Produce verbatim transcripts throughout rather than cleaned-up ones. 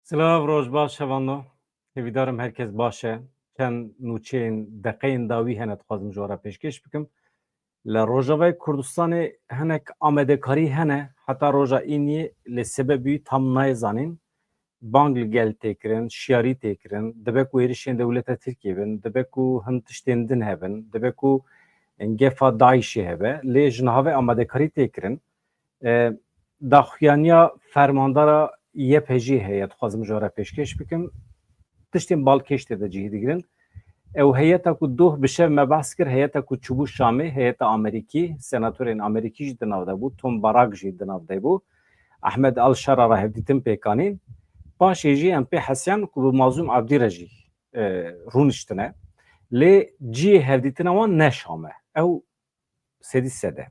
Silav, roj baş hevalno. Hêvîdarim herkes baş e. Çend nûçeyên, deqeyên dawî hene dixwazim ji we re pêşkêş bikim. Li Rojavayê Kurdistanê hinek amadekarî hene, heta roja îniyê lê sebebî tam nayê zanîn. Bang li gel tê kirin, şiyarî tê kirin, dibe ku êrişên dewleta Tirkiyê bin, dibe ku hin tiştên din hebin, dibe ku gefa DAIŞê hebe, lê ji niha ve amadekarî tê kirin. E, daxuyaniya fermandara Y P G heye, dixwazim ji we re pêşkêş bikim. Tiştên balkêş tê de cihî digirin. Ew heyeta ku doh bi şev me behs kir, heyeta ku çûbû Şamê, heyeta Amerîkî, senatorên Amerîkî jî di nav de bû, Tom Barak jî di nav de bû. Ahmed Al Şara re hevdîtin pêk anîn. Paşê jî em pê hesiyan ku bi Mazlûm Abdî re jî, e, rûniştine. Lê cihê hevdîtina wan ne Şam e. Ew sedî sed e.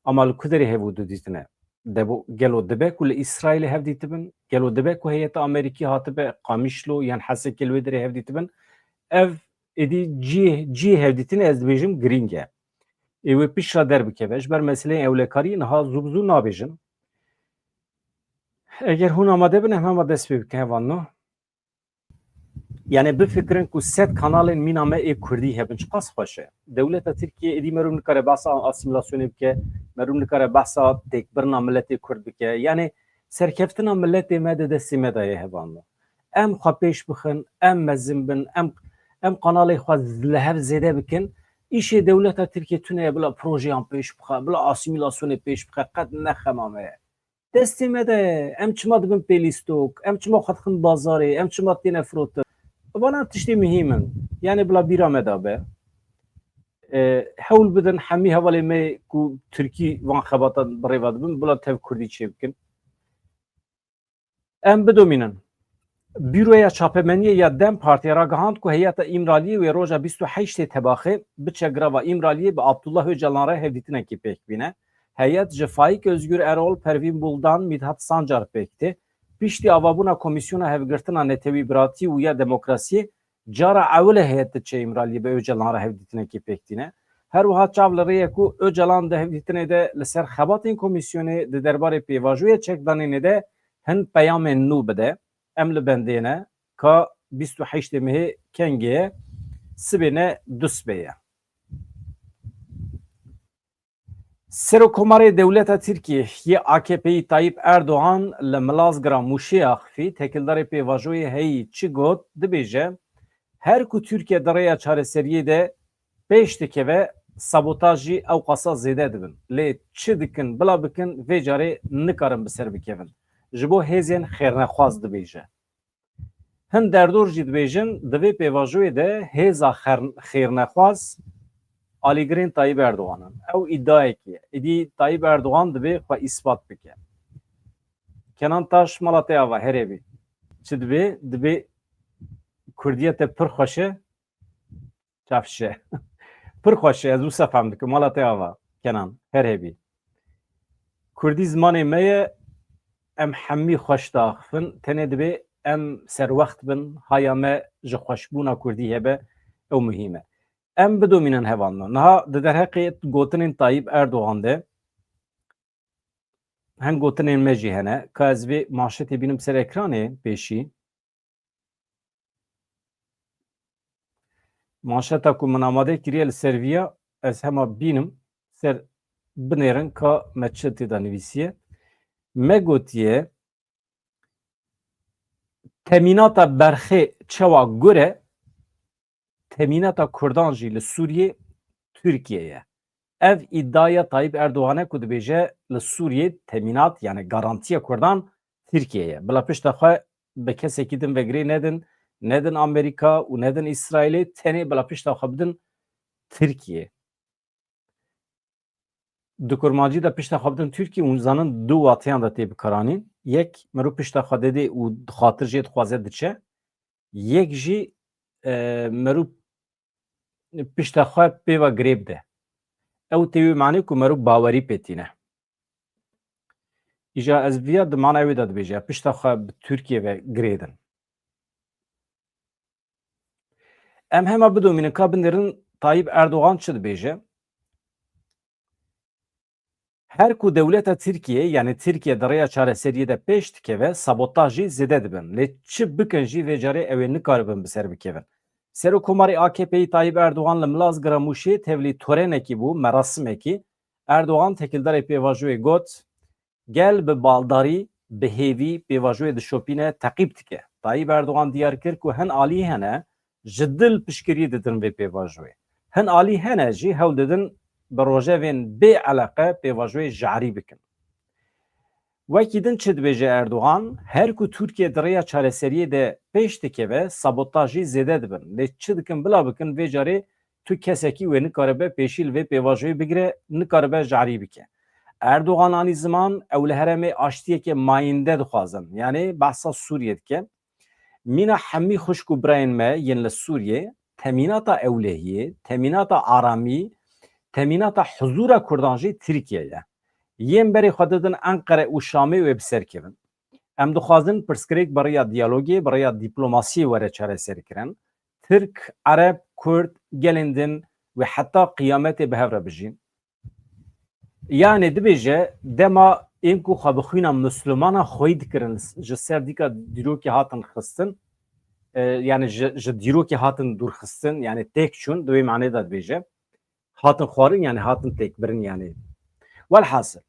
Ama li ku derê hev û du dîtine? Debo, gelo dibe ku li Îsraîlê hevdîtibin? Gelo dibe ku heyeta Amerîkî hatibe Qamişlo yan Hesekê li wê derê hevdîtibin? Ev êdî cihê, cihê hevdîtinê ez dibêjim girîng e. Ê wê piştre derbikeve. Ji ber meseleyên ewlekarî niha zû bi zû nabêjin. Eger hûn amade bin, em hema dest pê bikin, hevalno. Yani bifikirin ku sed kanalên mîna me ê kurdî hebin, çiqas xweş e. Dewleta Tirkiye êdî meriv nikare behsa asîmîlasyonê bike, meriv nikare behsa têkbirina miletê kurd bike. Yani serkeftina miletê me di destê me de ye, hevalno. Em xwe pêş bixin, em mezin bin, em, em kanalê xwe z-, li hev zêde bikin. Îşê dewleta Tirkiye tune ye bila projeyan pêş bixe, bila asîmîlasyonê pêş bixe, qet ne xema me ye. Destê me de ye. Em çima dibin pêlîstok? Em çima xwe dixin bazarê? Em çima têne firotin? Vana tiştê muhîm in. Yani bila bîra me de be. E, hewl bidin hemî hevalê me ku Tirkî van xebatan bi rê ve dibin, bila tev Kurdî çêbikin. Em bidomînin. Buroya Çapemeniyê ya DEM Partiyê ragihand ku heyeta Îmraliyê wê roja bîst û heştê Tebaxê biçe girava Îmraliyê bi Abdullah Ocalan re hevdîtinekî pêk bîne. Heyet ji Faîk Özgür Erol, Pervîn Buldan, Midhat Sancar pêk tê. Piştî avabûna Komîsyona Hevgirtina Netewî Biratî û ya Demokrasiyê, cara ewil e heyet diçe Îmraliyê bi Ocalan re hevdîtinekî pêk tîne. Her wiha çav li rê ye ku Ocalan di hevdîtinê de li ser xebatên komîsyonê di derbarê pêvajoya çekdanînê de hin peyamên nû bide. Em li bendê ne, ka bîst û heştê mehê kengê ye, sibê ne du sibê ye. Serokomarê dewleta Tirkiyê yê A K P'yî Tayyip Erdogan li Milazgira Mûşê axifî, têkildarê pêvajoyê heyî çi got, dibêje, her ku Tirkiye di rêya çareseriyê de pêş dikeve, sabotaj jî ew qasa zêde dibin. Lê çi dikin, bila bikin, vê carê nikarin bi ser bikevin. Ji bo hêzên xêrnexwaz dibêje. Hin derdor jî dibêjin, di vê pêvajoyê de hêza xer-, xêrnexwaz alîgirên Tayyip Erdogan in. Ew îdiayekî ye. Êdî Tayyip Erdogan divê xwe îspat bike. Kenan Taş, mala te ava, herê bî. Çi dibê? Dibê Kurdiya te pir xweş e. Çavşe. Pir xweş e, ez wisa fehm dikim. Mala te ava, Kenan. Her hebî. Kurdî zimanê me ye, em hemî xweş diaxifin. Tenê dibê em serwext bin, haya me ji xweşbûna Kurdî hebe, ew muhîm e. Em bidomînin hevalno. Niha di derheqê gotinên Tayyip Erdogan de, hin gotinên me jî hene. Ka ez vê manşetê bînim ser ekranê pêşî. Manşeta ku min amade kiriye li ser viya, ez hema bînim, ser binêrin ka me çi tê de nivîsiye. Me gotiye, temînata berxê çewa gur e, temînata Kurdan jî li Sûriyê Tirkiye ye. Ev îdiaya Tayyip Erdogan e ku dibêje li Sûriyê temînat, yani garantiya Kurdan Tirkiye ye. Bila pişta xwe bi kesekî din ve girê nedin, nedin Amerîka û nedin Îsraîlê, tenê bila pişta xwe bidin Tirkiye. Di kurmancî de pişta xwe bidin Tirkiye, hûn zanin du wateyan de tê bikaranîn. Yek, meriv pişta xwe didê û xatir jê dixwaze diçe. Yek jî, e, meriv pişta xwe pê ve girê bide. Ew tê wê manê ku meriv bawerî pê tîne. Îja ez viya di mana wê de dibêje, pişta xwe bi Tirkiye ve girêdin. Em hema bidomînin ka binêrin Tayyip Erdogan çi dibêje. Her ku dewleta Tirkiyê, yanî Tirkiye di rêya çareseriyê de pêş dikeve, sabotaj jî zêde dibin. Lê çi bikin jî vê carê ew ê nikaribin bi ser bikevin. Serokkomarê A K P'yî Tayyip Erdogan li Milazgira Mûşê tevlî torenekî bû, merasimekî. Erdogan têkildarê pêvajoyê got, gel bi baldarî, bi hêvî pêvajoyê dişopîne, teqîb dike. Tayyip Erdogan diyar kir ku hin alî hene ji dil piştgirî didin vê pêvajoyê. Hin alî hene jî hewl didin bi rojevên bê eleqe pêvajoyê jarî bikin. Wekî din çi dibêje Erdogan? Her ku Tirkiye di rêya çareseriyê de pêş dikeve, sabotaj jî zêde dibin. Lê çi dikin bila bikin, vê carê tu kesekî wê nikaribe pêşî li vê pêvajoyê bigire, nikaribe jarî bike. Erdogan anî ziman, ew li herêmê aştiyeke mayînde dixwazin. Yanî behsa Sûriyê dike. Mîna hemî xwişk û birayên me yên li Sûriyê, temînata ewlehiyê, temînata aramî, temînata huzûra Kurdan jî Tirkiye ye. Yên berê xwe didin Enqere û Şamê wê bi ser kevin. Em dixwazin pirsgirêk bi rêya diyalogê, bi rêya dîplomasiyê were çareserkirin. Tirk, Ereb, Kurd, gelên din wê heta qiyametê bi hev re bijîn. Yanê dibêje, dema ên ku xwe bi xwîna Mislimana xweyî dikirin, ji ser dîka dîrokê hatin xistin, e, yanî ji, ji dîrokê hatin dûrxistin, yanî têk çûn, di wê manê de dibêje, hatin xwarin, yanî hatin têkbirin, yanî. Welhasil,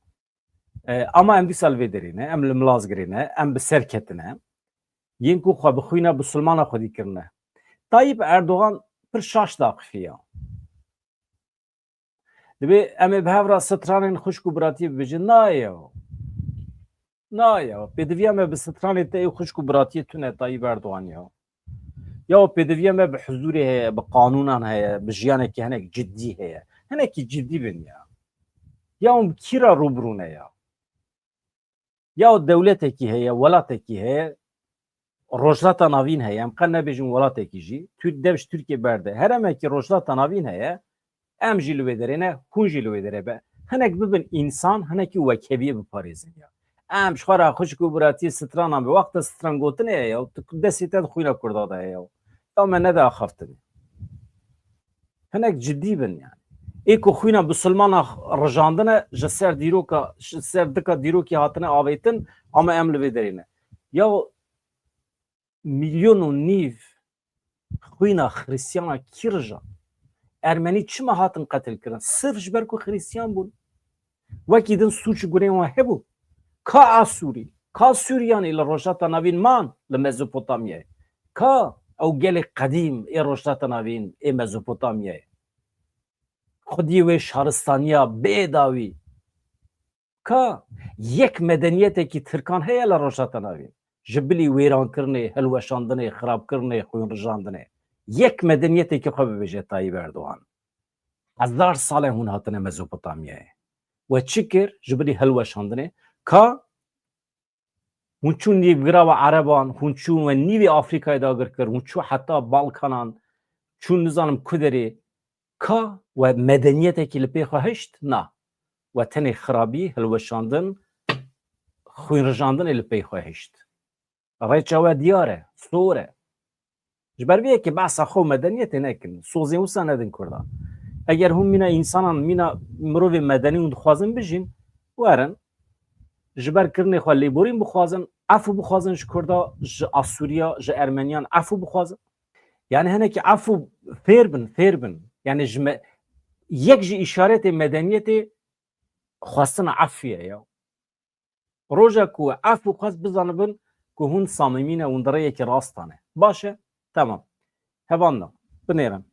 e, ama em dîsa li vê derê ne, em li Milazgirê ne, em bi ser ketine, yên ku xwe bi xwîna Bisilmana xwedî kirine. Tayyip Erdogan pir şaş daqifiya. Dibê em ê bi hev re stranên xwişk û biratiyê bibêjin. Na ya. Na ya. Pêdiviya me bi stranê te ê xwişk û biratiyê tune Tayyip Erdogan ya. Ya pêdiviya me bi huzûrê heye, bi qanûnan heye, bi jiyanekî hinek cidî heye. Hinekî cidî bin ya. Ya hûn bi kî re rûbirû ne ya? Ya dewletekî heye, welatekî heye, Rojhilata Navîn heye, em qe nebêjin welatekî jî, Tür-, dev ji Tirkiye berde. Heremekî Rojhilata Navîn heye, em jî li wê derê ne, hûn jî li wê derê be. Hinek bibin însan, hinekî wekheviyê biparêzin ya. Em ji xwe re xwişk û biratiyê stranan bi wexta stran gotinê heye ya, tu destê te di xwîna Kurda de heye ya. Ya me nede axaftinê. Hinek cidî bin yani. Ê ku xwîna Bisilmana rijandine, ji ser dîroka, ji ser dika dîrokî hatine avêtin, ama em li vê derê ne. Ya milyon û nîv xwîna Xirîstiyana kî rijand? Ermenî çima hatin qetil kirin? Sirf ji ber ku Xirîstiyan bûn. Wekî din sûc û gunehên wan hebû. Ka Asûrî, ka Sûriyanî li Rojhilata Navîn man li Mezopotamyayê? Ka ew gelê qedîm ê Rojhilata Navîn ê Mezopotamyayê? Xwediyê wê şaristaniya bê dawî. Ka yek medeniyetekî Tirkan heye li Rojhilata Navîn? Ji bilî wêrankirinê, hilweşandinê, xirabkirinê, xwînrijandinê. Yek medeniyetekî xwe bibêje Tayyip Erdogan. Hezar sal e hûn hatine Mezopotamyayê. We çi kir? Ji bilî hilweşandinê. Ka hûn çûn nîvgirava Ereban, hûn çûn we nîvê Afrîkayê dagir kir, hûn çû heta Balkanan, çûn nizanim ku derê. Ka we medeniyetekî li pê xwe hişt? Na. We tenê xirabî, hilweşandin, xwînrijandinê li pey xwe hişt. Rêça we diyar e, sor e. Ji ber vê yekê behsa xwe û medeniyetê nekin. Sozên wisa nedin Kurdan. Eger hûn mîna însanan, mîna mirovên medenî hûn dixwazin bijîn, werin ji ber kirinê xwe lêborîn bixwazin, efû bixwazin ji Kurda, ji Asûriya, ji Ermeniyan efû bixwazin. Yani hinekî efû fêr bin, fêr bin. Yani ji me, yek ji îşaretê medeniyetê xwestina efû ye ya. Roja ku efû xwest bizanibin ku hûn samîmî ne, hûn di rêyekî rast de ne. Baş e? Temam. Hevalno, binêrin.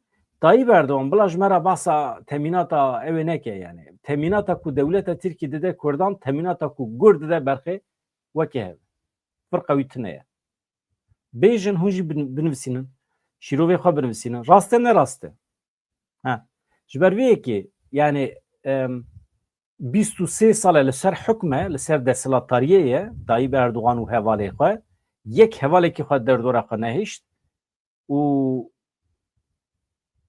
Tayyip Erdogan bila ji me re behsa temînata ew ê neke yani. Temînata ku dewleta Tirkî dide Kurdan, temînata ku Kurd dide berxê weke hev. Firqa wî tune ye. Bêjin hûn jî bin-, binivîsînin. Şîrovê xwe binivîsînin. Rast e, ne rast e? Ha. Ji ber vê yekê, yani, em, bîst û sê sal e li ser hukm e, li ser desthilatdariyê ye, Tayyip Erdogan û hevalê xwe, yek hevalekî xwe derdora xwe nehişt û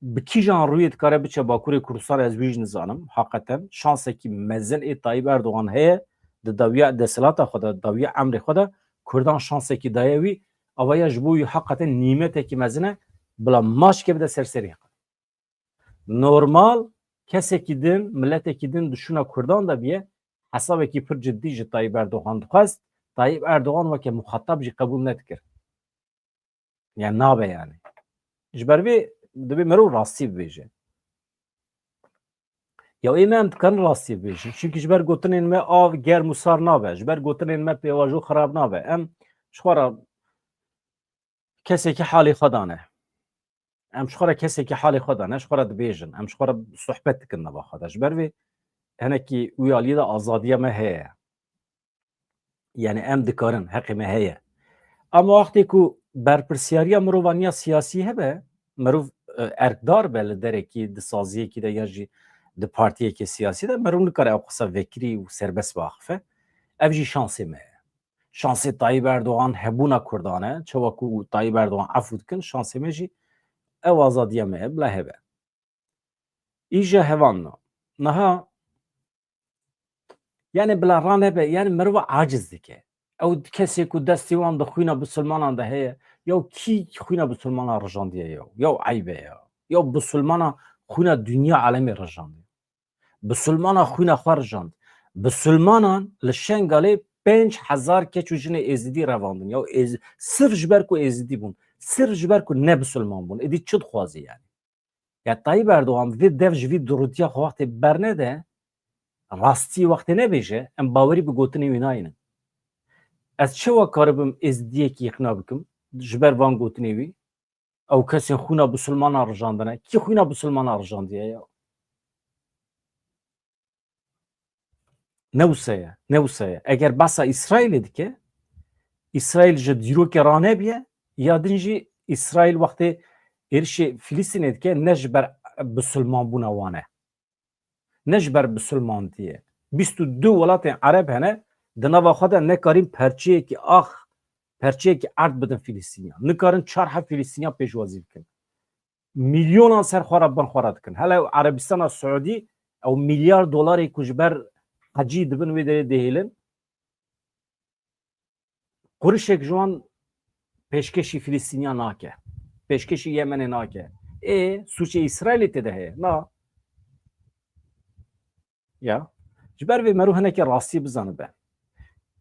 bi kîjan rûyê dikare biçe Bakurê Kurdistan, ez wî jî nizanim. Haqeten şansekî mezin ê Tayyip Erdogan heye, di dawiya desthilata xwe de, dawiya emrê xwe de, Kurdan şansekî daye wî, avaya ji bo wî haqeten nîmetekî mezin e, bila maçke bide ser serê xwe. Normal kesekî din, miletekî din di şûna Kurdan de biye, hesabekî pir cidî ji Tayyip Erdogan dixwest, Tayyip Erdogan weke muxatab jî qebûl nedikir. Yani nabe yani. Ji ber vê divê merov rastî bibêje. Ya ê me em dikarin rastî bibêjin. Çimkî ji ber gotinên me av germ û sar nabe. Ji ber gotinên me pêvajo xirab nabe. Em ji xwe re kesekî halê xwe dane. Em ji xwe re kesekî halê xwe dane, ji xwe re dibêjin. Em ji xwe re sohbet dikin nava xwe de. Ji ber vê hinekî wî aliyê de azadiya me heye. Yani em dikarin, heqê me heye. Ama wextê ku berpirsiyariya mirovaniya siyasî hebe, mirov, e, erkdar be li derekî, di saziyekî de ya jî di partiyekê siyasî de, mirov nikare ew qisa vekirî û serbest biaxife. Ev jî şansê me ye. Şansê Tayyip Erdogan hebûna Kurdan e. Çawa ku Tayyip Erdogan efû dikin, şansê me jî ew azadiya me ye, bila hebe. Îja hevan no. Niha, yani bila ranebe, yani mirova aciz dike. Ew kesê ku destê wan di xwîna bisilmanan de heye, ya kî xwîna bisilmanan rijandiye ya? Ya eyb e ya. Ya bisilmana xwîna dinya alemê rijandiye. Bisilmana xwîna xwe rijand. Bisilmanan li Şengalê pênc hezar keç û jinê êzidî revandin. Ya êz-, sirf ji ber ku êzidî bûn, sirf ji ber ku ne bisilman bûn. Êdî çi dixwazî yani? Ya Tayyip Erdogan vê dev ji vî durûtiya xwe wextê bernede, rastî wextê nebêje, em bawerî bi gotinê wî nayînin. Ez çawa karibim êzidiyekî îqna bikim ji ber van gotinê wî? Ew kesên xwîna bisilmanan rijandine. Kî xwîna bisilmanan rijandiye ya? Ne wisa ye, ne wisa ye. Eger behsa Îsraîlê dike, Îsraîl ji dîrokê ranebiye, ya din jî Îsraîl wextê êrişê Filistînê dike, ne ji ber bisilmanbûna wan e. Ne ji ber bisilmantiyê. Bîst û du welatên Ereb hene, di nava xwe de nekarîn perçeyekî ax, perçeyekî erd bidin Filistîniyan. Nikarin çar heb Filistîniyan pêşwazî bikin. Milyonan ser xwe re bin xwe re dikin. Hele ew Erebistana Siûdî, ew milyar dolarê ku ji ber hecî dibin wê derê dihêlin, qurişek ji wan pêşkêşî Filistîniya nake. Pêşkêşî Yemenê nake. Ê, sûcê Îsraîlê tê de heye. Na. Ya. Ji ber vê mero hinekî rastî bizanibe.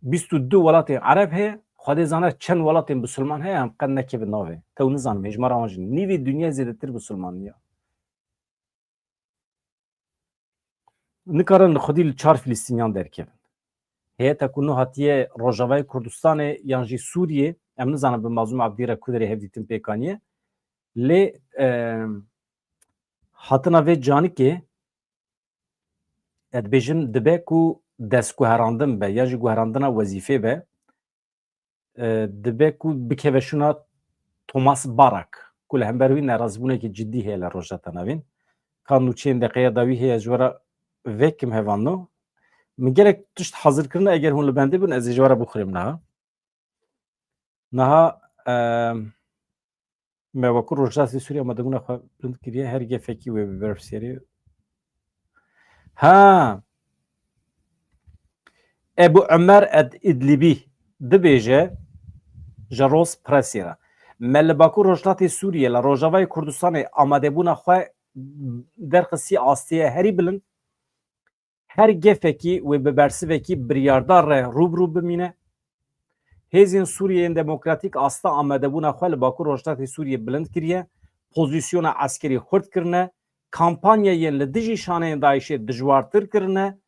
Bîst û du welatên Ereb heye, Xwedê zane çend welatên bisilman heye, em qet nekevin navê. Tew nizanim, hêjmara wan jî. Nîvê dinyayê zêdetir bisilman ya. Nikarin li xwedî li çar Filistîniyan derkevin. Heyeta ku niha hatiye Rojavayê Kurdistanê yan jî Sûriyê, em nizanin bi Mazlûm Ebdî re ku derê hevdîtin pêk aniye. Lê, e, hatina vê canikê, ez dibêjim, dibe ku destguherandin be ya jî guherandina wezîfê be, e, dibe ku bikeve şûna Thomas Barak, ku li hember wî nerazîbûnekî cidî heye li Rojhilata Navîn. Ka nûçeyên deqeya dawî heye, ez ji we re vekim hevalno. Min gelek tişt hazir kirine, eger hûn li bendê bin, ez ê ji we re bixwînim niha. Niha, e, me wekî Rojhilatê Sûriye amadebûna xwe bilind kiriye, her gefekî wê bi berpirsiyarî. Ha! Ebu Umer Ed Idlibî dibêje ji Roz Presê re, me li Bakur Rojhilatê Sûriye, li Rojavayê Kurdistanê amadebûna xwe derxistî astê herî bilind. Her gefekî wê bi bersivekî biryardar re rû bi rû bimîne. Hêzên Sûriyeyên Demokratîk asta amadebûna xwe li Bakur Rojhilatê Sûriyê bilind kiriye, pozîsyona eskerî xurt kirine, kampanyayên li dijî şaneyên DAIŞê dijwartir kirine,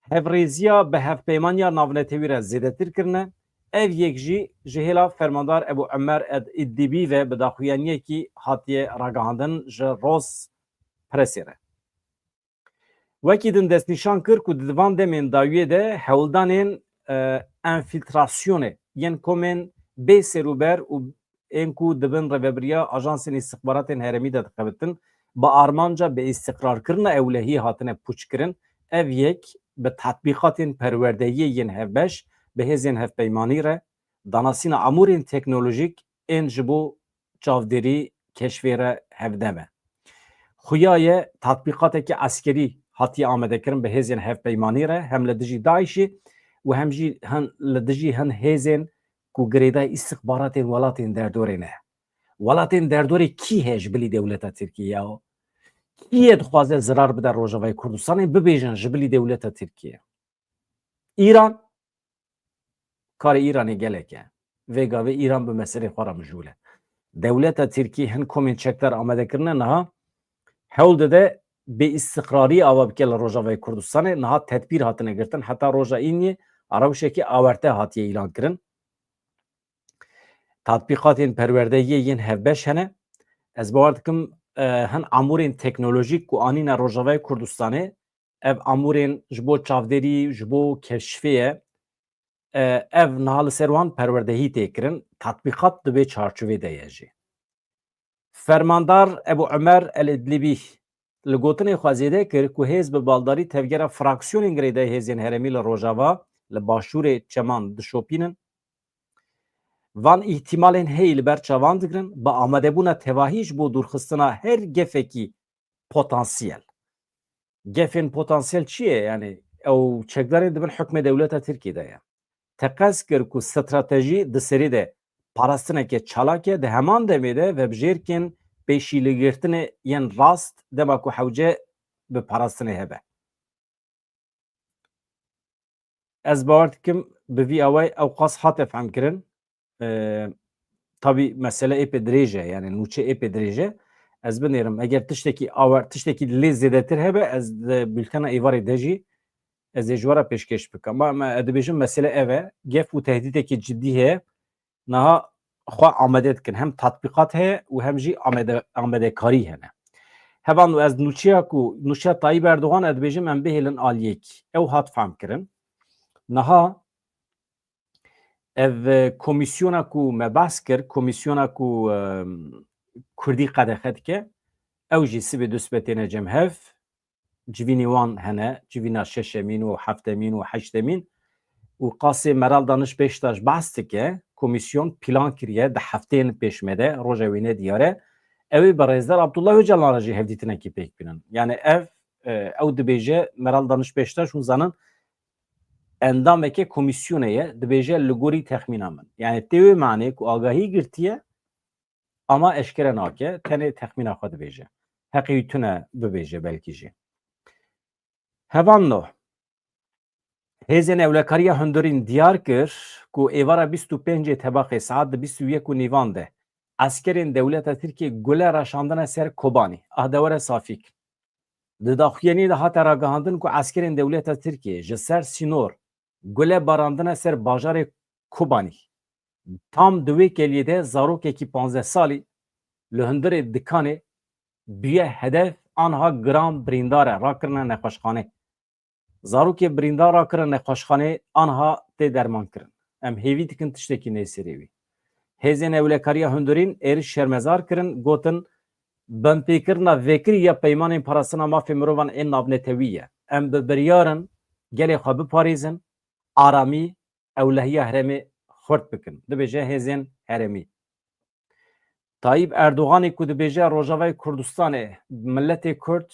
hevrêziya bi hevpeymaniya navnetewî re zêdetir kirine. Ev yek jî ji hêla Fermandar Ebu Umer Ed Îddîbî ve bi daxuyaniyekî hatiye ragihandin ji Roz Presê re. Wekî din destnîşan kir ku di van demên dawiyê de hewldanên, e, enfîltrasyonê yên komên bê serûber û ên ku di bin rêvebiriya ajansên îstixbaratên herêmî de dixebitin, bi armanca bi îstiqrarkirina ewlehiyê hatine pûçkirin, ev yek bi tetbîqatên perwerdeyiyê yên hevbeş bi hêzên hevpeymanî re, danasîna amûrên teknolojîk ên ji bo çavdêrî keşfê re hevdem e. Xuya ye tatbîqatekî eskerî hatiye amadekirin bi hêzên hevpeymanî re, hem li dijî DAIŞê û hem jî hin li dijî hin hêzên ku girêdayî îstixbaratên welatên derdorê ne. Welatên derdorê kî heye ji bilî dewleta Tirkiyê ya? Kî yê dixwaze zirar bide Rojavayê Kurdistanê, bibêjin ji bilî dewleta Tirkiyê. Îran, karê Îranê gelek e. Vê gavê Îran bi meselê xwe re mijûl e. Dewleta Tirkî hin komên çekdar amade kirine niha hewl dide bêîstiqrarî ava bike li Rojavayê Kurdistanê. Niha tedbîr hatine girtin. Heta roja îniyê a rewşekî awerte hatiye îlan kirin. Tatbîqatên perwerdehiyê yên hevbeş hene. Ez bawer dikim, e, hin amûrên teknolojîk ku anîne Rojavayê Kurdistanê, ev amûrên ji bo çavdêrî, ji bo keşfê ye. E, ev niha li ser wan perwerdehî tê kirin. Tatbîqat di vê çarçovê de ye jî. Fermandar Ebu Umer El Idlibî li gotinê xwe zêde kir ku hêz bi baldarî tevgera fraksiyonên girêdayî hêzên herêmî li Rojava, li başûrê Çeman dişopînin. Van îhtimalên heyî li ber çavan digirin, bi amadebûna tevahî ji bo dûrxistina her gefekî potansiyel. Gefên potansiyel çi ye? Yani ew çekdarên di bin hukmê dewleta Tirkiyê de ye. Teqez kir ku stratejî di serî de parastineke çalak e, di heman demê de vebijêrkên pêşîligirtinê yên rast dema ku hewce bi parastinê hebe. Ez bawer dikim bi vî awayî ew qas hate fehmkirin. E, tabî mesele ê pê dirêj e, yani nûçe ê pê dirêj e. Ez binêrim, eger tiştekî awer, tiştekî lê zêdetir hebe, ez di bültena êvarê de jî ez ê ji we re pêşkêş bikim. Ama me, ez dibêjim mesele ev e, gef û tehdîdekî cidî heye. Niha xwe amade dikin. Hem tatbîqat heye û hem jî amade-, amadekarî hene. Hevalno, ez nûçeya ku, nûçeya Tayyip Erdogan, ez dibêjim em bihêlin aliyekî. Ew hat fehmkirin. Niha ev, e, komîsyona ku me behs kir, komîsyona ku, e, Kurdî qedexe dike, ew jî sibê du sibe têne cem hev. Civînê wan hene, civîna şeşemîn û heftemîn û heştemîn û qasê Meral Daniş Beştaş behs dike, komîsyon plan kiriye di hefteyên pêşme de, roja wê ne diyar e. Ew ê bi rêzdar Abdullah Ocalan re jî hevdîtinekî pêk bînin. Yani ev, e, ew dibêje Meral Daniş Beştaş, hûn zanin, endameke komîsyonê ye, dibêje li gorî texmîna min. Yani tê wê manê ku agahî girtiye, ama eşkere nake, tenê texmîna xwe dibêje. Heqê wî tune bibêje belkî jî. Hevalno, hêzên ewlekariya hundirîn diyar kir ku êvara bîst û pêncê Tebaxê saet di bîst û yek û nîvan de eskerên dewleta Tirkiyê gule raşandine ser Kobanî. Ah de were safî kir. Di daxuyaniyê de hate ragihandin ku eskerên dewleta Tirkiyê ji ser sînor gule barandine ser bajarê Kobanî. Tam di wê keliyê de zarokekî panzdeh salî li hundirê dikanê bûye hedef, anha giran birîndar e, rakirine nexweşxanê. Zarokê birîndar rakirin nexweşxanê, anha tê dermankirin. Em hêvî dikin tiştekî neyê serê wî. Hêzên ewlekariya hundirîn êrîş şermezar kirin, gotin, binpêkirina vekirî ya peymanên parastina mafê mirovan ên navnetewî ye. Em bi biryar in gelê xwe biparêzin, aramî, ewlehiya herêmê xurt bikin, dibêje hêzên herêmî. Tayyip Erdoganê ku dibêje Rojavayê Kurdistanê, miletê Kurd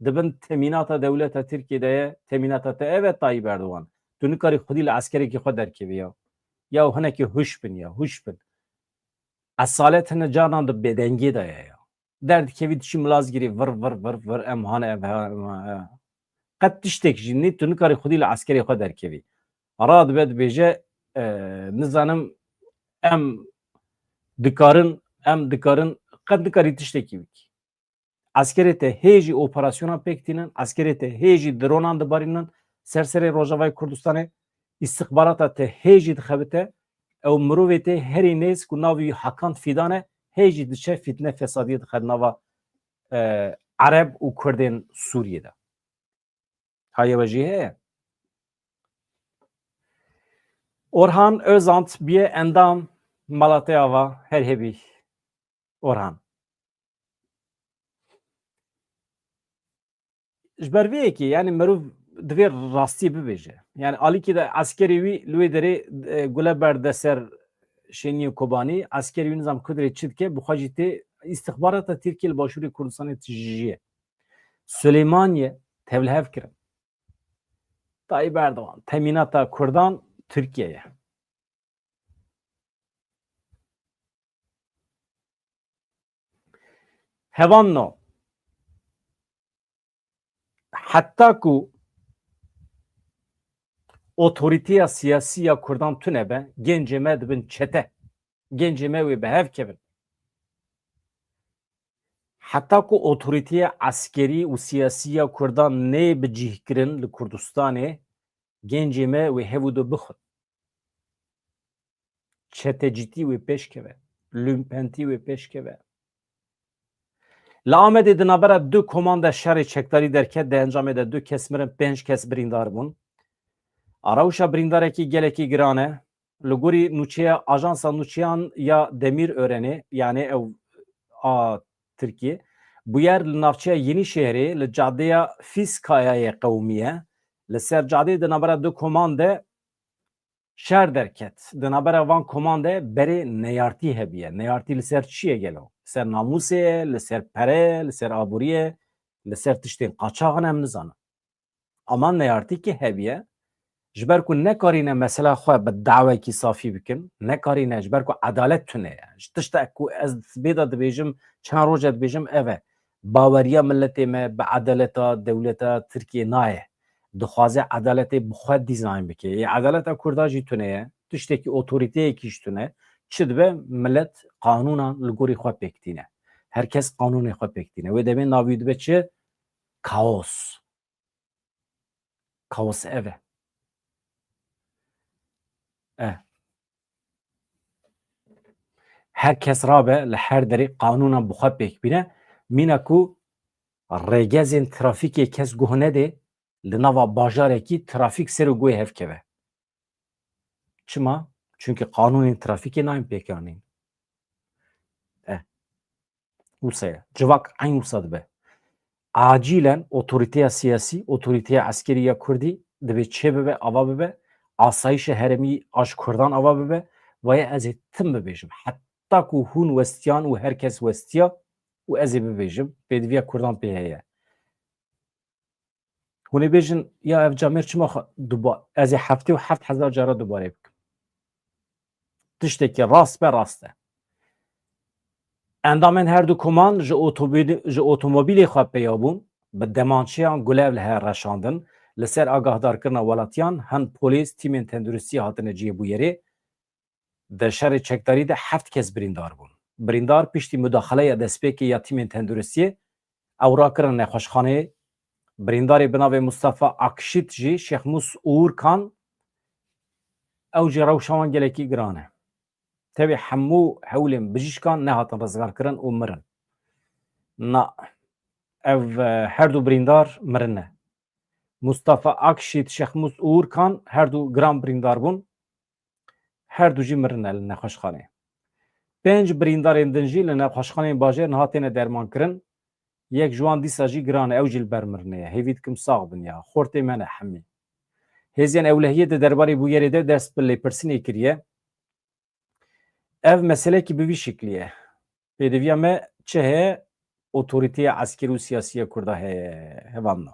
di bin temînata dewleta Tirkiyê de ye, temînata te ev e Tayyip Erdogan. Tu nikarî xwedî li eskerekî xwe derkevî ya. Ya hinekî hûş bin ya, hûş bin. Esalet hine carnan di bêdengê de ye ya. Derdikevî diçî milazgirî vir, vir, vir, vir, em hane ev, he, em, he. Qet tiştek jî nî, tu nikarî xwedî li eskerê xwe derkevî. Radibe dibêje, e, nizanim em dikarin, em dikarin, qet nikarî tiştekî bikî. Eskerê te hê jî operasyona pêk tînin, eskerê te hê jî dronan dibarînin ser serê Rojavayê Kurdistanê, îstixbarata te hê jî dixebite, ew mirovê te herî nêz ku navê wî Hakan Fidan e, hê jî diçe fîtne fesadiyê dixe nava, e, Ereb û Kurdên Sûriyê de. Haye we jî heye. Orhan Özant bûye endam Malatê Ava, her hebî. Orhan. Ji ber vê yekê, yani, merov divê rastiyê bibêje. Yani, alîkî de eskerê wî li wê derê, e, gule berde ser şêniyê Kobanî, eskerê wî nizam ku dirê çi dike, bi xwe jî tê îstixbarata Tirkiyê li Başûrê Kurdistanê tijî ye. Silêmaniye tevlihev kirin. Tayyip Erdogan, temînata Kurdan Tirkiye ye. Hevanno, heta ku otorîteya siyasî ya Kurdan tune be, gencê me dibin çete. Gencê me wê bi hev kevin. Heta ku otorîteya eskerî û siyasî ya Kurdan nê bicîhkirin li Kurdistanê, gencê me wê hev û du bixwin. Çetecîtî wê pêş keve, lûmpentî wê pêş keve. Li Amedê di navbera du koman de şerê çekdarî derket, di encamê de du kes mirin, pênc kes birîndar bûn. A rewşa birîndarekî gelekî giran e. Li gorî nûçeya Ajansa Nûçeyan ya Demîrörenê, yanî ew a Tirkiyê, bûyer li navçeya Yenîşehirê li cadeya Fîskayayê qewimiye. Li ser cadeyê di navbera du koman de şer derket. Di navbera van koman de berê neyartî hebiye. Neyartî li ser çi ye gelo? Li ser namûsê ye, li ser pere ye, li ser aborî ye, li ser tiştên qaçax in, em nizanin. Ama neyartîkî hebiye. Ji ber ku nekarîne mesela xwe bi dawekî safî bikin, nekarîne, ji ber ku edalet tune ye. Ji tiştek ku ez bê de dibêjim, çend roj e dibêjim, ev e. Baweriya miletê me bi edaleta dewleta Tirkiyê nayê. Dixwaze edaletê bi xwe dîzayn bike. Ê edaleta Kurda jî tune ye. Tiştekî otorîteyekî jî tune. Çi dibe? Milet qanûnan li gorî xwe pêk tîne. Her kes qanûnê xwe pêk tîne. Wê demê navî dibe çi? Kaos. Kaos ev e. Eh. Her kes rabe li her derê qanûnan bi xwe pêk bîne. Mîna ku rêgezên trafîkê kes guh nedê, li nava bajarekî trafîk ser û guhê hev keve. Çima? Çunkî qanûnên trafîkê nayên pêkanîn. Eh. Wisa ye. Civak eyn wisa dibe. Acîlen otorîteya siyasî, otorîteya eskerî ya Kurdî divê çê bibe, ava bibe. Asayişê herêmî a ji Kurdan ava bibe. Vaye ez ê tim bibêjim. Heta ku hûn westiyan û her kes westiya û ez ê bibêjim, pêdiviya Kurdan pê heye. Hûn ê bêjin, ya ev camêr çima xwe duba-, ez ê heftê û heft hezar cara dubare bikim. Tiştekî rast be, rast e. Endamên her du koman ji otomobil-, ji otomobîlê xwe peya bûn, bi demançeyan gulev li her reşandin, li ser agahdarkirina welatiyan hin polîs, tîmên tenduristiyê hatine cihê bûyerê. Di şerê çekdarî de heft kes birîndar bûn. Birîndar piştî mudaxaleya destpêkê ya tîmên tenduristiyê ew rakirin nexweşxaneyê. Birîndarê bi navê Mustafa Akşit jî Şêxmûs Uğurkan, ew jî rewşa wan gelekî giran e. Tevî hemû hewlên bijîşkan nehatin rizgarkirin û mirin. Na, ev, e, her du birîndar mirine. Mustafa Akşit, Şêxmûs Uğurkan her du giran birîndar bûn. Her du jî mirine li nexweşxanê. Pênc birîndarên din jî li nexweşxaneyên bajêr niha têne dermankirin. Yek ji wan dîsa jî giran e, ew jî li ber mirinê ye. Hêvî dikim sax bin ya. Xortê me ne hemî. Hêzên ewlehiyê di derbarê bûyerê de dest bi lêpirsînê kiriye. Ev meselekî bi vî şeklî ye. Pêdiviya me çi heye? Otorîteya eskerî û siyasî ya Kurda heye. Hevalno.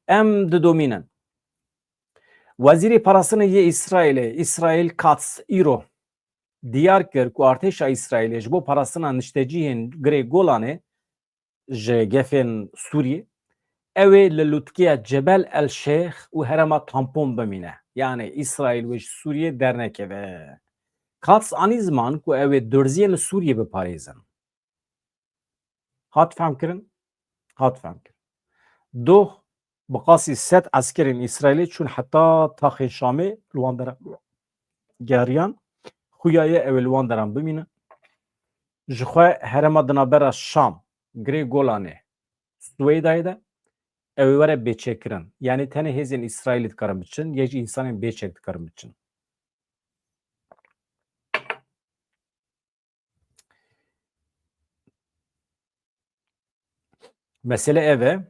Em didomînin. Wezîrê Parastinê yê Îsraîlê, Îsraîl Katz, îro diyar kir ku artêşa Îsraîlê ji bo parastina niştecihên Girê Golanê ji gefên Sûriyê, ew ê li lûtkeya Cebel El Şêx û herêma Tampon bimîne. Yanî Îsraîl wê ji Sûriyê dernekeve. Katz anî ziman ku ew ê durziyên li Sûriyê biparêzin. Hat fehmkirin? Hat fehmkirin. Doh bi qasî sed eskerên Îsraîlê çûn heta taxên Şamê, li wan deran geriyan. Xuya ye ew ê li wan deran bimînin. Ji xwe herêma di navbera Şam, Girê Golanê, Swêdayê de ew ê were bêçekkirin. Yanî tenê hêzên Îsraîlî dikarin biçin, yek jî însanên bêçek dikarin biçin. Mesele ev e.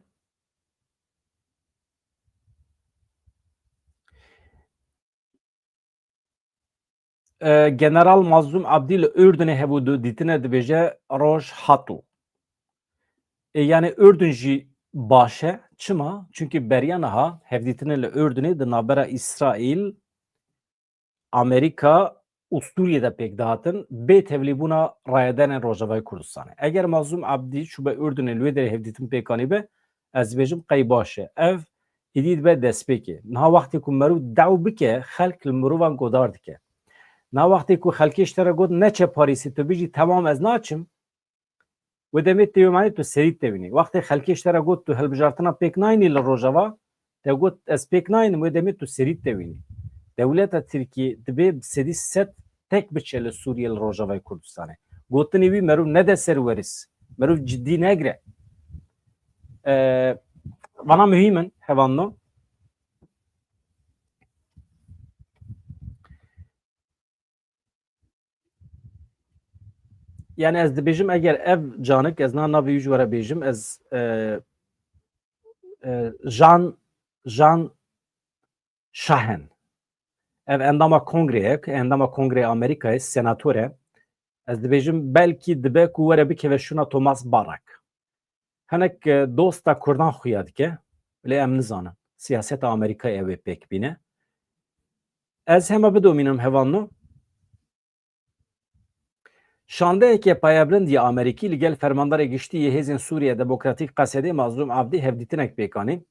E, General Mazlûm Abdî li Urdunê hevdû dîtine dibêje, roj hatû. E, yani Urdun jî baş e. Çima? Çunkî beriya niha hevdîtinê li Urdunê di navbera Îsraîl, Amerîka û Sûriyê de pêk dihatin, bê tevlîbûna rayedanên Rojavayê Kurdistanê. Eger Mazlûm Abdî çûbe Urdunê li wê derê hevdîtin pêk anîbe, ez dibêjim qey baş e. Ev êdî dibe destpêkê. Niha wextê ku merû dew bike, xelk li mirovan godar dike. Niha wextê ku xelkê ji te re got, "Neçe Parîsê", tu bijî, "Temam, ez naçim", wê demê tê wê manê tu serî tewînî. Wextê xelkê ji te re got, "Tu hilbijartina pêk nayînî li Rojava", te got, "Ez pêk nayînim", wê demê tu serî tewînî. Dewleta Tirkiyê dibê bi sedî sed tek biçe li Sûriyê, li Rojavayê Kurdistanê. Gotinê wî merû nede ser werîs. Merû cidî negire. Ee, vana muhîm in, hevalno. Yani ez dibêjim, eger ev canik, ez na navê wî ji we re bêjim, ez, e, e, Jan, Jan Şahen. Ev endama kongreyek, endama kongreyê Amerîkayê, senator e. Ez dibêjim, belkî dibe ku were bikeve şûna Thomas Barak. Hinek, e, dosta Kurdan xuya dike, lê em nizanin. Siyaseta Amerîkayê ew ê pêk bîne. Ez hema bidomînim, hevalno. Şandeyeke payebilind ya Amerîkî li gel Fermandarê Giştî yê Hêzên Sûriye Demokratîk, Qesedê, Mazlûm Abdî hevdîtinek pêk anî.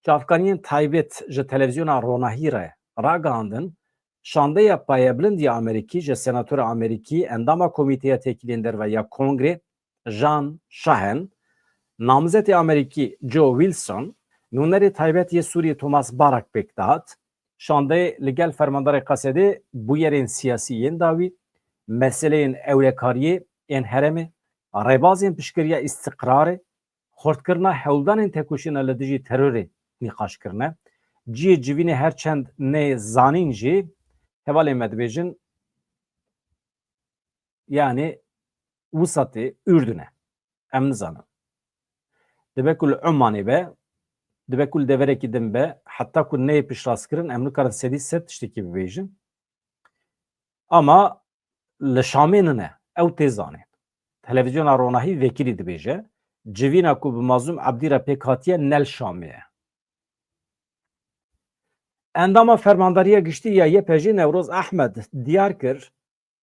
Çavkaniyên taybet ji televîzyona Ronahî re ragihandin, şandeya payebilind ya Amerîkî ji senatora Amerîkî, endama Komîteya Têkiliyên Derve ya Kongrê, Jan Şahen, namzetê Amerîkî Joe Wilson, nûnerê taybet yê Sûriyê Thomas Barak pêk dihat. Şandeyê li gel fermandarê Qesedê bûyerên siyasî yên dawî, meseleyên ewlekariyê ên herêmê, rêbazên piştgiriya îstiqrarê, xurtkirina hewldanên tekoşîna li dijî terorê nîqaş kirine. Cihê civînê her çend neyê zanîn jî, hevalên me dibêjin, yanî wisa tê Urdun e. Em nizanin. Dibe ku li Omanê be, dibe ku li deverekî din be, heta ku neyê piştrast kirin, em nikarin sedî sed tiştekî bibêjin. Ama li Şamê nine, ew tê zanîn. Televîzyona Ronahî vekirî dibêje, civîna ku bi Mazlûm Ebdî re pêk hatiye ne li Şamê ye. Endama Fermandariya Giştî ya Y P G Newroz Ehmed diyar kir,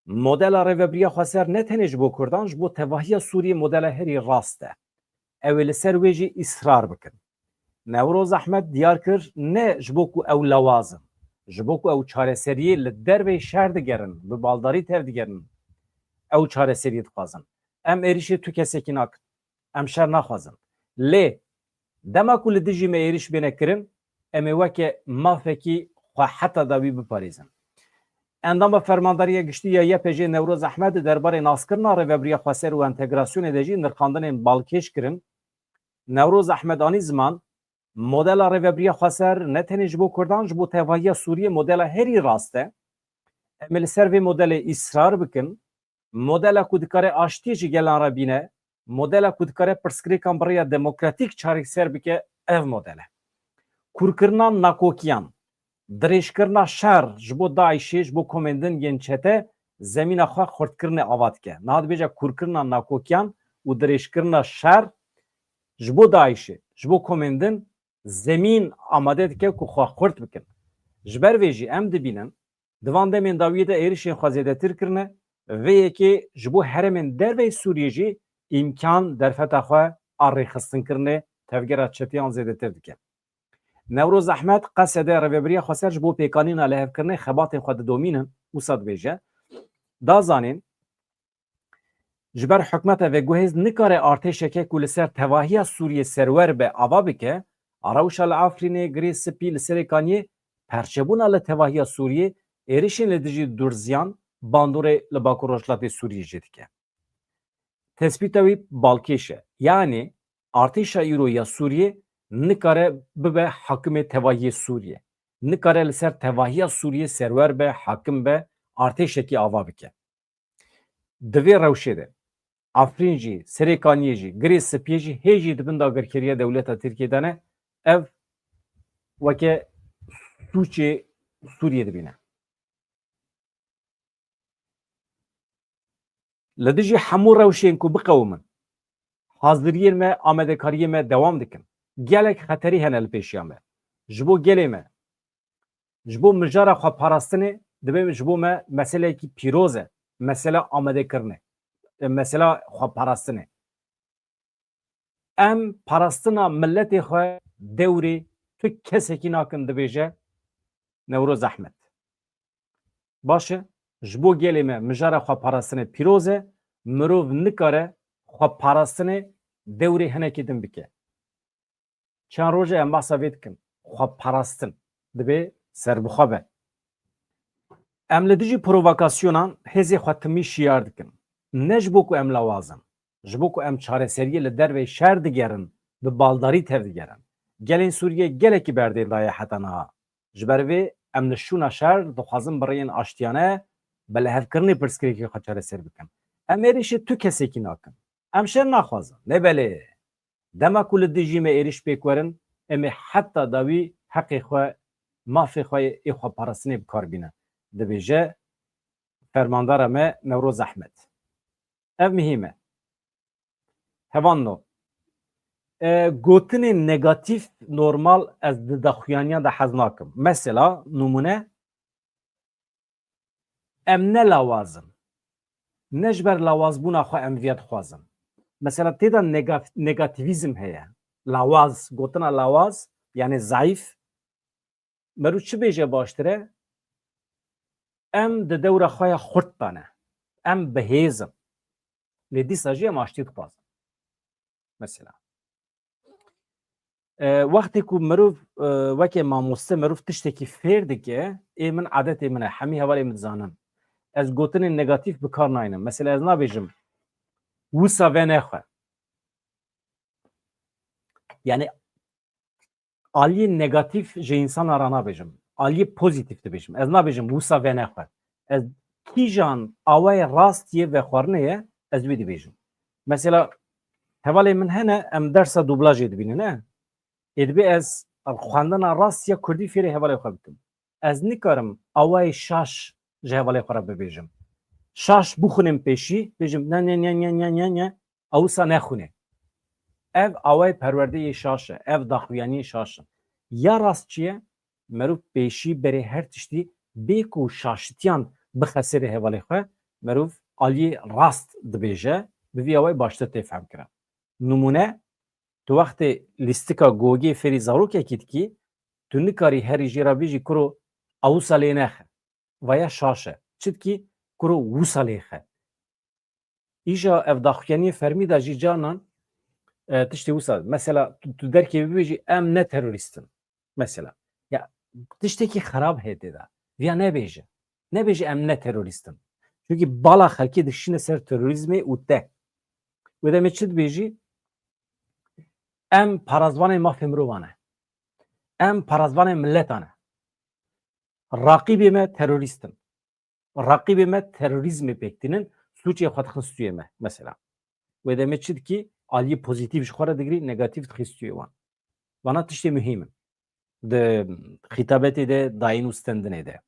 modela Rêvebiriya Xweser ne tenê ji bo Kurdan, ji bo tevahiya Sûriyê modela herî rast e. Ew ê li ser wê jî îsrar bikin. Newroz Ehmed diyar kir, ne ji bo ku ew lewaz in, ji bo ku ew çareseriyê li derveyî şer digerin, bi baldarî tevdigerin, ew çareseriyê dixwazin. Em êrişê tu kesekî nakin. Em şer naxwazin. Lê dema ku li dijî me êrîş bêne kirin, em ê weke mafekî xwe heta dawî biparêzin. Endama Fermandariya Giştî ya Y P G Newroz Ehmed di derbarê naskirina Rêvebiriya Xweser û entegrasyonê de jî nirxandinên balkêş kirin. Newroz Ehmed anî ziman, modela Rêvebiriya Xweser ne tenê ji bo Kurdan, ji bo tevahiya Sûriyê modela herî rast e. Em ê li ser vê modelê îsrar bikin. Modela ku dikare aştiyê ji gelan re bîne, modela ku dikare pirsgirêkan bi rêya demokratîk çareser bike, ev model e. Kûrkirina nakokiyan, dirêjkirina şer ji bo DAIŞê, ji bo komên din yên çete, zemîna xwe xurtkirinê ava dike. Niha dibêje kûrkirina nakokiyan û dirêjkirina şer ji bo DAIŞê, ji bo komên din zemîn amade dike ku xwe xurt bikin. Ji ber vê jî em dibînin, di van demên dawiyê de êrişên xwe zêdetir kirine, vê yekê ji bo herêmên derveyî Sûriyê jî îmkan derfeta xwe a rêxistinkirinê tevgera çetiyan zêdetir dike. Newroz Ehmed, Qesede, Rêvebiriya Xweser ji bo pêkanîna lihevkirinê xebatên xwe didomînin, wisa dibêje, da zanîn, ji ber hikûmeta veguhêz nikare artêşeke ku li ser tevahiya Sûriyê serwer be ava bike, a rewşa li Efrînê, Girê Spî, li Serêkaniyê perçebûna li tevahiya Sûriyê, êrişên li dijî durziyan bandorê li Bakur Rojhilatê Sûriyê jî dike. Tespîta wî balkêş e. Yanî artêşa îro ya Sûriyê nikare bibe hakimê tevahiyê Sûriyê. Nikare li ser tevahiya Sûriyê serwer be, hakim be, artêşekî ava bike. Di vê rewşê de Efrîn jî, Serêkaniyê jî, Girê Spiyê jî hê jî di bin dagirkeriya dewleta Tirkiyê de ne, ev weke sûcê Sûriyê dibîne. Li dijî hemû rewşên ku biqewimin, haziriyên me, amadekariyên me dewam dikin. Gelek xeterî hene li pêşiya me. Ji bo gelê me, ji bo mijara xweparastinê, divê ji bo me meseleyekî pîroz e. Mesela amadekirinê, e, mesela xweparastinê. Em parastina miletê xwe dewrê tu kesekî nakin dibêje Newroz Ehmed. Baş e, ji bo gelê me mijara xweparastinê pîroz e, mirov nikare xweparastinê dewrê hinekî din bike. Çend roj e em behsa vê dikin. Xweparastin. Dibê serbixwe be. Em li dijî provokasyonan hêzê xwe timî şiyar dikin. Ne ji bo ku em lawaz in. Ji bo ku em çareseriyê li derveyî şer digerin, bi baldarî tevdigerin. Gelên Sûriyê gelekî berdê daye heta niha. Ji ber vê em li şûna şer dixwazin bi rêyên aştiyane bi lihevkirinê pirsgirêkê xwe çareser bikin. Em êrişê tu kesekî nakin. Em şer naxwazin. Lê belê, dema ku li dijî me êriş pêk werin, em ê heta dawî heqê xwe, mafê xwe yê xweparastinê bi kar bînin, dibêje fermandara me Newroz Ehmed. Ev muhîm e. Hevalno, e, gotinên negatîf normal ez di daxuyaniyan de hez nakim. Mesela, nimûne, em ne lawaz in. Ne ji ber lawazbûna xwe em viya dixwazin. Mesela tê de nega-, negatîvîzm heye. Lawaz, gotina lawaz, yani zayîf. Meriv çi bêje baştir e? Em di dewra xwe ya xurt de ne. Em bi hêz in. Lê dîsa jî em aştî dixwazin. Mesela. E, wextê ku meriv, e, weke mamoste meriv tiştekî fêr dike, ê min adetê min e, hemî hevalê min dizanin. Ez gotinên negatîf bi kar naynim. Mesela ez nabêjim, wisa venexwe. Yani aliyê negatîf ji însana re nabêjim. Aliyê pozîtîf dibêjim. Ez nabêjim wisa venexwe. Ez kîjan awayê rast yê vexwarinê ye, ez wî dibêjim. Mesela hevalê min hene, em dersa dublajê dibînin, ne? Ê dibê ez xwendina rast ya kurdî fêrê hevalê xwe bikim. Ez nikarim awayê şaş ji hevalê xwe re bibêjim. Şaş bixwînim pêşî, bêjim ne, ne, ne, ne, ne, ne, ne, ew wisa nexwîne. Ev awayê perwerdeyê şaş e, ev daxuyaniyê şaş in. Ya rast çi ye? Meriv pêşî berê her tiştî bê ku şaşitiyan bixe serê hevalê xwe, meriv aliyê rast dibêje, bi vî awayî baştir tê fehmkirin. Nimûne, tu wextê lîstika Googê fêrî zarokekî dikî, tu nikarî herî jê re bêjî kuro ew wisa lê nexe. Vaya şaş e. Çi dikî? Kuro wisa lê xe. Îja ev daxuyaniyê fermî de jî carnan, e, tiştê wisa. Mesela tu, tu derkevî bibêjî em ne terorîst in. Mesela. Ya tiştekî xerab heye tê de. Viya nebêje. Nebêje em ne terorîst in. Çunkî bala xelkê dişîne ser terorîzmê û te. Wê demê çi dibêjî? Em parazvanê mafê mirovan e. Em parazvanê miletan e. Raqîbê me terorîst in. Raqîbê me terorîzmê pêk tînin, sûcê xwe dixin stûyê me, mesela. Wê demê çi dikî? Aliyê pozîtîf ji xwe re digirî, negatîf dixî stûyê wan. Vana tiştê muhîm in. Di xîtabetê de, dayîn û stendinê de.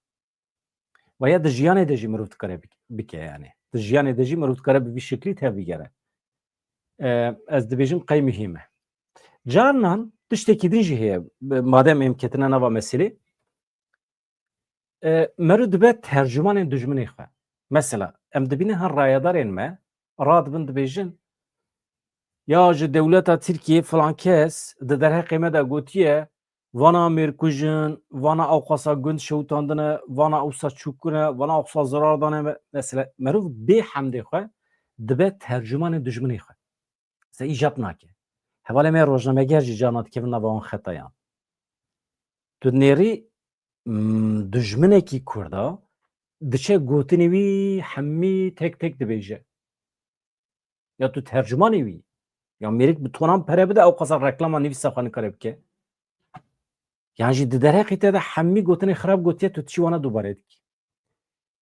Veya di jiyanê de jî mirov dikare bik-, bike yani. Di jiyanê de jî mirov dikare bi vî şeklî tevbigere. E, ez dibêjim qey muhîm e. Carnan tiştekî din jî heye, madem em ketine nava meselê, e, meriv dibe tercûmanên dijminê xwe. Mesela, em dibînin hin rayedarên me, radibin dibêjin, ya ji dewleta Tirkiyê filan kes di derheqê me de gotiye, vana mêrkujin, vana ewqasa gund şewitandine, vana ewsa çûkine, vana ewsa zirar dane me. Mesela, meriv bê hemdê xwe dibe tercûmanê dijminê xwe. Se îjab nake. Hevalê me rojnameger jî carna dikevin nava wan xetayan. Tu nêrî, mm, dijminekî Kurda diçe gotinê wî hemî tek tek dibêje. Ya tu tercûmanê wî. Ya mêrik bi tonan pere bide, ew qasa reklama nivîsa xwe nikare bike. Yan jî di derheqê te de hemî gotinê xirab gotiye, tu çi wana dubare dikî.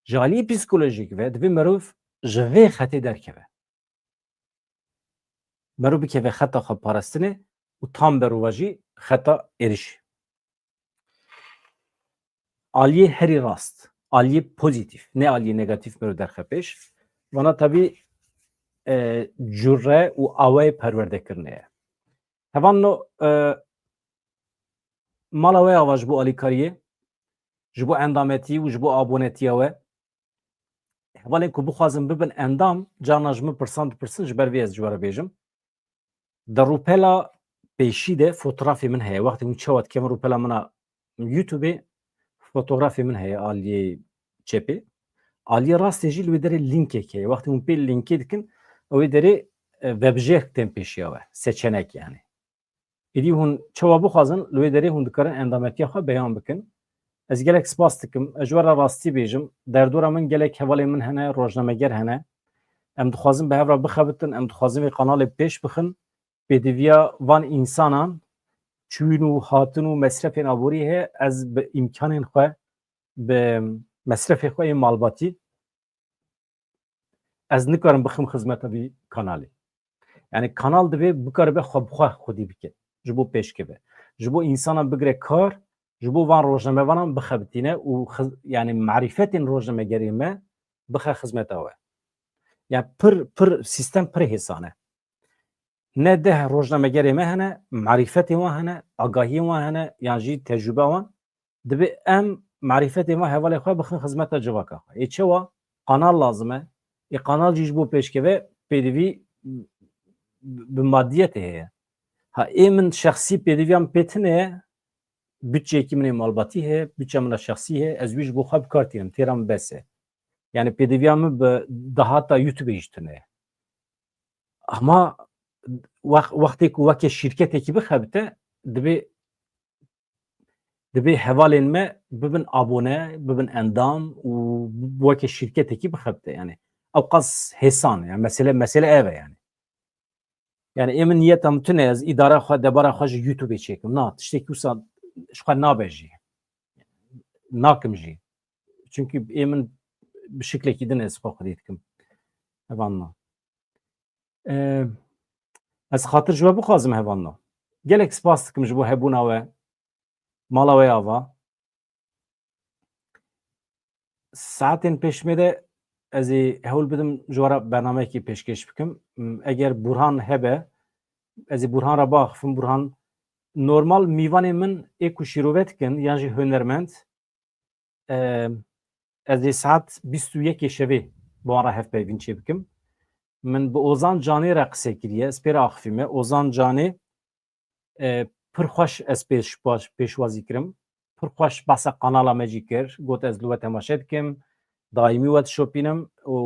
Ji aliyê psîkolojîk ve divê merov ji vê xetê derkeve. Merov bikeve xeta xwe parastinê û tam berova jî xeta êrişê. Aliyê herî rast, aliyê pozîtîf, ne aliyê negatîf merov derxe pêş. Vana tabî, e, cure û awayê perwerdekirinê ye. Hevalno, e, mala we ava ji bo alîkariyê, ji bo endametî û ji bo abonetiya we. Hevalên ku bixwazin bibin endam, carna ji min pirsan dipirsin, ji ber vê ez ji we re bêjim. Di rûpela pêşî de fotografê min heye. Wextê hûn çawa dike min rûpela min a YouTube-ê, fotografê min heye aliyê çepê. Aliyê rastê jî li wê derê lînkek heye. Wextê hûn pê lînkê dikin, ew ê derê, e, vebijêr tên pêşiya we. Seçenek yani. Êdî hûn çawa bixwazin, li wê derê hûn dikarin endametiya xwe beyan bikin. Ez gelek spas dikim. Ez ji we re rastî bêjim. Derdora min gelek hevalên min hene, rojnameger hene. Em dixwazin bi hev re bixebitin, em dixwazin vê kanalê pêş bixin. Pêdiviya van însanan çûn û hatin û mesrefên aborî heye, ez bi îmkanên xwe, bi mesrefê xwe yê malbatî, ez nikarim bixim xizmeta vî kanalê. Yani kanal divê bikaribe xwe bi xwe xwedî bike. Ji bo pêşkeve. Ji bo însanan bigire kar, ji bo van rojnamevanan bixebitîne û xiz-, yani marîfetên rojnamegerê me bixe xizmeta we. Yani pir, pir, sîstem pir hêsan e. Ne deh rojnamegerê me hene, marîfetên wan hene, agahiyên wan hene, yan jî tecrûbe wan. Divê em marîfetên wan hevalê xwe bixin xizmeta civaka xwe. Ê çawa? Kanal lazim e. Ê kanal jî ji bo pêşkeve pêdivî bi madiyetê heye. Ha, ê min şexsî pêdiviya min pê tune ye, bütçeyekî min ê malbatî heye, bütçe min a şexsî heye, ez wî ji bo xwe bi kar tînim, têra min bes e. Yani pêdiviya min bi dahata YouTube-ê jî tune ye. Ama wex-, wextê ku weke şîrketekî bixebite, divê, divê hevalên me bibin abone, bibin endam û weke şîrketekî bixebite. Yani ew qas hêsan e. Yani mesele, mesele ev e yani. Yani ê min niyeta min tune, ez îdara xwe, debara xwe ji YouTube-ê çêkim. Na, tiştekî wisa ji xwe nabe jî. Nakim jî. Çünkü ê min bi şiklekî din ez xwe xwedî dikim. Hevalno. Ee, ez xatir ji we bixwazim hevalno. Gelek spas dikim ji bo hebûna we. Mala we ava. Saetên pêşmê de ez ê hewl bidim ji we re bernameyekî pêşkêş bikim. M, eger Burhan hebe, ez ê Burhan re biaxifim. Burhan, normal mîvanê min ê ku şîrove dikin yan jî hunermend, e, ez ê saet bîst û yekê şevê bi wan re hevpeyvîn çêbikim. Min bi Ozan Canê re qise kiriye, ez pê re axifîme. Ozan Canê, e, pir xweş ez pêş-, baş-, pêşwazî kirim. Pir xweş behsa kanala me jî kir. Got, ez li we temaşe dikim, daîmî we dişopînim û,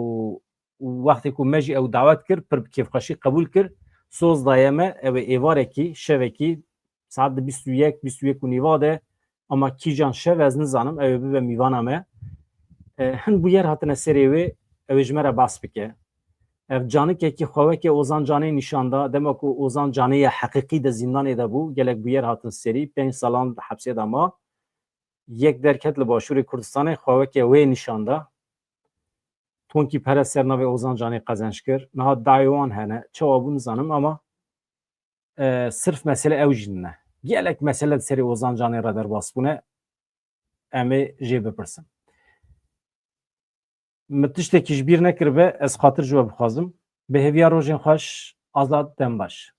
û wextê ku me jî ew dawet kir, pir bi kêfxweşî qebûl kir. Soz daye me, ew ê êvarekî, şevekî, saet di bîst û yek, bîst û yek û nîva de, ama kîjan şev ez nizanim, ew ê bibe mîvana me. E, hin bûyer hatine serê wê, ew ê ji me re behs bike. Ev canikekî xwe weke Ozan Canê nîşan da, dema ku Ozan Canê ya heqîqî de zîndanê de bû, gelek bûyer hatin serî, pênc salan di hepsê de ma. Yek derket li Başûrê Kurdistanê xwe weke wê nîşan da. Tonkî pere ser navê Ozan Canê qezenc kir. Niha dayê wan hene, çawa bû nizanim, ama, e, sirf mesele ew jî nine. Gelek mesele di serê Ozan Canê re derbas bûne. Em ê jê bipirsin. Min tiştekî ji bîr nekiribe, ez xatir ji we bixwazim. Bi hêviya rojên xweş, Azad, dem baş.